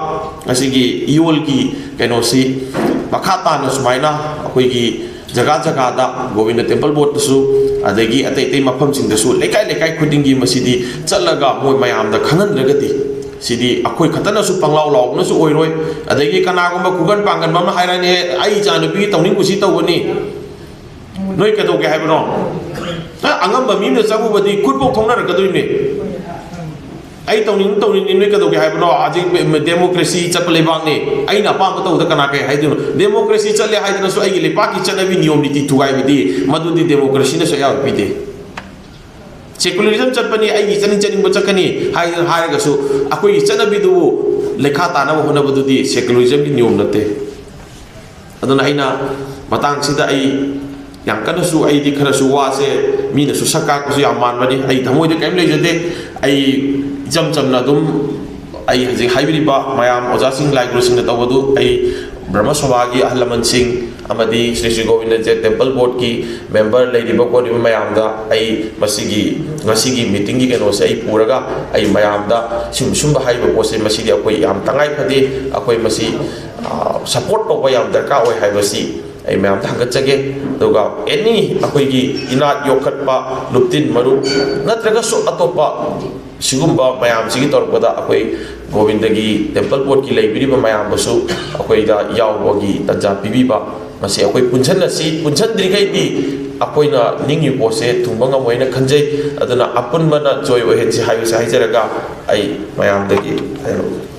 ꯉꯁꯤꯒꯤ ꯏꯌꯣꯜꯒꯤ ꯀꯩꯅꯣꯁꯤ ꯃꯈꯥ ꯇꯥꯅ ꯁꯨꯃꯥꯏꯅ ꯑꯩꯈꯣꯏꯒꯤ ꯖꯒꯥ ꯖꯒꯥꯗ ꯒꯣꯕꯤꯟꯗ ꯇꯦꯝꯄꯜ ꯕꯣꯔꯗꯇꯁꯨ, ꯑꯗꯒꯤ ꯑꯇꯩ ꯑꯇꯩ ꯃꯐꯝꯁꯤꯡꯗꯁꯨ, ꯂꯩꯀꯥꯏ ꯂꯩꯀꯥꯏ ꯈꯨꯗꯤꯡꯒꯤ ꯃꯁꯤꯗꯤ ꯆꯠꯂꯒ ꯃꯣꯏ ꯃꯌꯥꯝꯗ ꯈꯪꯍꯟꯗ꯭ꯔꯒꯗꯤ, ꯁꯤꯗꯤ ꯑꯩꯈꯣꯏ ꯈꯛꯇꯅꯁꯨ ꯄꯪꯂꯥꯎ ꯂꯥꯎꯕꯅꯁꯨ ꯑꯣꯏꯔꯣꯏ꯫ ꯑꯗꯒꯤ ꯀꯅꯥꯒꯨꯝꯕ ꯈꯨꯒꯟ ꯄꯥꯡꯒꯟꯕ ꯑꯃꯅ ꯍꯥꯏꯔꯛꯑꯅꯤ, "ꯑꯩ ꯏꯆꯥ ꯅꯨꯄꯤꯒꯤ ꯇꯧꯅꯤꯡ ꯀꯨꯁꯤ ꯇꯧꯒꯅꯤ, ꯅꯣꯏ ꯀꯩꯗꯧꯒꯦ ꯍꯥꯏꯕꯅꯣ?" ꯑ, ꯑꯉꯝꯕ ꯃꯤ ꯑꯃꯅ ꯆꯪꯉꯨꯕꯗꯤ ꯈꯨꯠꯐꯥꯎ ꯊꯣꯡꯅꯔꯛꯀꯗꯣꯏꯅꯦ꯫ "ꯑꯩ ꯇꯧꯅꯤꯡ ꯇꯧꯅꯤꯡꯉꯤ, ꯅꯣꯏ ꯀꯩꯗꯧꯒꯦ ꯍꯥꯏꯕꯅꯣ? ꯍꯧꯖꯤꯛ democracy ꯆꯠꯄ ꯂꯩꯕꯥꯛꯅꯤ, ꯑꯩꯅ ꯑꯄꯥꯝꯕ ꯇꯧꯕꯗ ꯀꯅꯥ ꯀꯩ ꯍꯥꯏꯗꯣꯏꯅꯣ? Democracy ꯆꯠꯂꯦ ꯍꯥꯏꯗꯅꯁꯨ ꯑꯩꯒꯤ ꯂꯩꯄꯥꯛꯀꯤ ꯆꯠꯅꯕꯤ ꯅꯤꯌꯣꯝ ꯅꯤꯇꯤ ꯊꯨꯒꯥꯏꯕꯗꯤ, ꯃꯗꯨꯗꯤ democracyꯅꯁꯨ ꯑꯌꯥꯕ ꯄꯤꯗꯦ꯫ Secularism ꯆꯠꯄꯅꯤ, ꯑꯩꯒꯤ ꯆꯠꯅꯤꯡ ꯆꯠꯅꯤꯡꯕ ꯆꯠꯀꯅꯤ ꯍꯥꯏꯗꯅ ꯍꯥꯏꯔꯒꯁꯨ, ꯑꯩꯈꯣꯏꯒꯤ ꯆꯠꯅꯕꯤꯗꯨꯕꯨ ꯂꯩꯈꯥ ꯇꯥꯅꯕ ꯍꯣꯠꯅꯕꯗꯨꯗꯤ secularismꯒꯤ ꯅꯤꯌꯣꯝ ꯅꯠꯇꯦ꯫ ꯑꯗꯨꯅ ꯑꯩꯅ ꯃꯇꯥꯡꯁꯤꯗ ꯑꯩ ꯌꯥꯝ ꯀꯟꯅꯁꯨ, ꯑꯩꯗꯤ ꯈꯔꯁꯨ ꯋꯥꯁꯦ, ꯃꯤꯅꯁꯨ ꯁꯛ ꯀꯥꯛꯄꯁꯨ ꯌꯥꯝ ꯃꯥꯟꯕꯅꯤ꯫ ꯑꯩ ꯊꯃꯣꯏꯗ ꯀꯔꯤꯝ ꯂꯩꯖꯗꯦ꯫ ꯑꯩ ꯏꯆꯝ ꯆꯝꯅ ꯑꯗꯨꯝ, ꯑꯩ ꯍꯧꯖꯤꯛ ꯍꯥꯏꯕꯤꯔꯤꯕ ꯃꯌꯥꯝ ꯑꯣꯖꯥꯁꯤꯡ, ꯂꯥꯏ ꯒꯨꯔꯨꯁꯤꯡꯅ ꯇꯧꯕꯗꯨ, ꯑꯩ ꯕ꯭ꯔꯍ꯭ꯃ ꯁꯚꯥꯒꯤ ꯑꯍꯜ ꯂꯃꯟꯁꯤꯡ ꯑꯃꯗꯤ ꯁ꯭ꯔꯤ ꯁ꯭ꯔꯤ ꯒꯣꯕꯤꯟꯗ ꯖꯦꯠ ꯇꯦꯝꯄꯜ ꯕꯣꯔꯗꯀꯤ ꯃꯦꯝꯕꯔ ꯂꯩꯔꯤꯕ ꯈꯣꯠꯂꯤꯕ ꯃꯌꯥꯝꯗ ꯑꯩ ꯃꯁꯤꯒꯤ, ꯉꯁꯤꯒꯤ ꯃꯤꯇꯤꯡꯒꯤ ꯀꯩꯅꯣꯁꯦ ꯑꯩ ꯄꯨꯔꯒ ꯑꯩ ꯃꯌꯥꯝꯗ ꯁꯤꯒꯨꯝ-, ꯁꯤꯒꯨꯝꯕ ꯍꯥꯏꯔꯤꯕ ꯄꯣꯠꯁꯦ, ꯃꯁꯤꯗꯤ ꯑꯩꯈꯣꯏ ꯌꯥꯝ ꯇꯉꯥꯏ ꯐꯗꯦ꯫ ꯑꯩꯈꯣꯏ ꯃꯁꯤ, ꯑ, support ꯇꯧꯕ ꯌꯥꯝ ꯗꯔꯀꯥꯔ ꯑꯣꯏ ꯍꯥꯏꯕꯁꯤ ꯑꯩ ꯃꯌꯥꯝꯗ ꯍꯪꯒꯠꯆꯒꯦ꯫ ꯑꯗꯨꯒ any ꯑꯩꯈꯣꯏꯒꯤ ꯏꯅꯥꯠ ꯌꯣꯛꯈꯠꯄ, ꯂꯨꯞꯇꯤꯟ ꯃꯔꯨꯞ ꯅꯠꯇ꯭ꯔꯒꯁꯨ ꯑꯇꯣꯞꯄ ꯁꯤꯒꯨꯝꯕ ꯃꯌꯥꯝꯁꯤꯒꯤ ꯇꯧꯔꯛꯄꯗ ꯑꯩꯈꯣꯏ ꯒꯣꯕꯤꯟꯗꯒꯤ ꯇꯦꯝꯄꯜ ꯕꯣꯔꯗꯀꯤ ꯂꯩꯕꯤꯔꯤꯕ ꯃꯌꯥꯝꯕꯨꯁꯨ ꯑꯩꯈꯣꯏꯗ ꯌꯥꯎꯕꯒꯤ ꯇꯥꯟꯖꯥ ꯄꯤꯕꯤꯕ, ꯃꯁꯤ ꯑꯩꯈꯣꯏ ꯄꯨꯟꯁꯤꯟꯅꯁꯤ꯫ ꯄꯨꯟꯁꯤꯟꯗ꯭ꯔꯤꯈꯩꯗꯤ ꯑꯩꯈꯣꯏꯅ ꯅꯤꯡꯉꯤꯕ ꯄꯣꯠꯁꯦ ꯊꯨꯡꯕ ꯉꯝꯃꯣꯏꯅ ꯈꯟꯖꯩ꯫ ꯑꯗꯨꯅ ꯑꯄꯨꯟꯕꯅ ꯖꯣꯏ ꯑꯣꯏꯍꯟꯁꯤ ꯍꯥꯏꯕꯁꯦ ꯍꯥꯏꯖꯔꯒ ꯑꯩ ꯃꯌꯥꯝꯗꯒꯤ ꯍꯥꯏꯔꯛꯎ꯫